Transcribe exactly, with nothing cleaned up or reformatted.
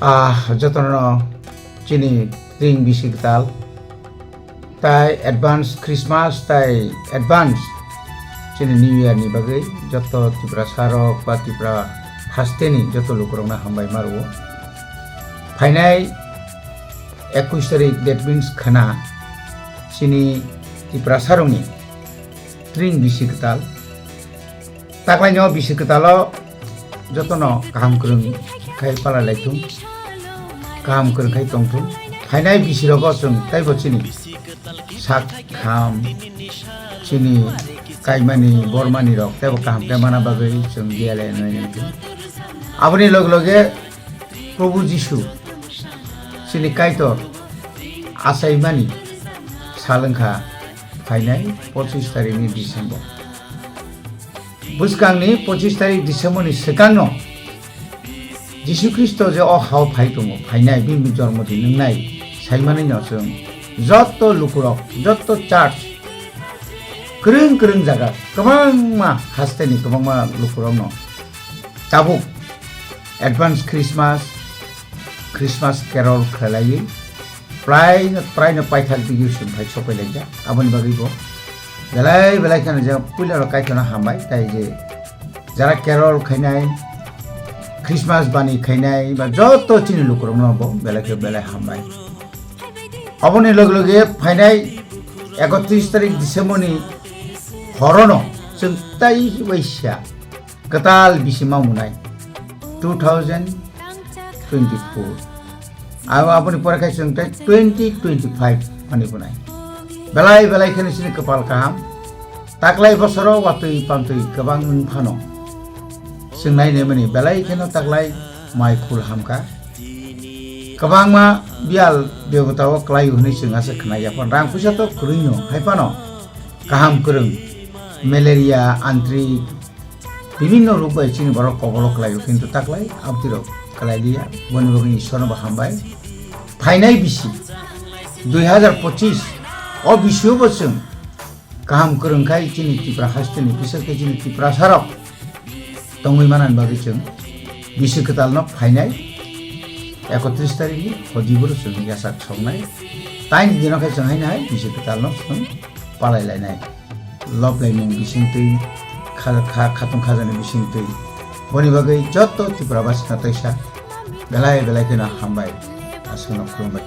Ah, jotono chini tring bisi kwtal tai advance Christmas tai advance chini New Year ni bagwi joto Tiprasa rok ba Tipra hasteni joto lukurokno hambai ma rwo. Phainai ekush tarik, that means khana chini Tiprasa rokni tring bisi kwtal. Taklaino bisi kwtalo jotono kaham kwrwng khai pala lai thung, kaham kwrwng khai tong thung. Phainai bisi rogo chwng taibo chini sak kham, chini kaimani bormani rok taibo kaham khe mana bagwi chwng biyale nai nai thung. Aboni log loge Probu Jisu chini Kaitor achaimani sal wngkha phainai pochis tarikni December. Bwskangni pochis tarik Decemberni swkangno Jisu Khristo je o hao phai tongo, phainai bini jormo din wngnai saimanino chwng joto lukurok, joto church, kwrwng kwrwng jaga, kwbangma hasteni kwbangma lukurokno tabuk advance Christmas, Christmas carol khlaiwi prai no, prai no paithak digi chwng phai sopai laijak. Aboni bagwi bo belai belai kheno je puila rok Kaitorno hambai, tai je jara carol khainai, Christmas bani khainai ba joto chini lukurokno bo belai khe belai hambai. Aboni loge loge phainai ekotris tarik December ni horono chwng tai waisa kwtal bisi ma munai two thousand twenty-four. Abo aboni pore khai chwng tai twenty twenty-five mani bunai. Belai belai kheno chini kwpal kaham. Taklai bosoro watwi pantwi kwbang wng phano chwng nai naimani belai kheno taklai mai khul hamkha. Kwbangma biyal debota o kwlai hwnwi chwng asa khna ya phano rang puisa to kwrwino hai phano kaham kwrwng malaria, antrik, bibinno rok bai chini borok kobolo kwlaio, kintu taklai abtirok kwlai liya, boni bagwi Ishwarno bo hambai. Phainai bisi dui hazar pochis o bisio bo chwng kaham kwrwng khai chini Tripura hasteni, bises khe chini Tiprasarok tongwi manani bagwi chwng bisi kwtalno phainai ekotris tarikni hodibo chwng yachak soknai. Taini dino khe chwng haino hai bisi kwtalno chwng palai lainai. Lob laimung bisingtwi, kha-, kha-, khatung khajani bisingtwi. Boni bagwi joto Tripura basino teisa belai belai kheno hambai. Aswkno khulumbai.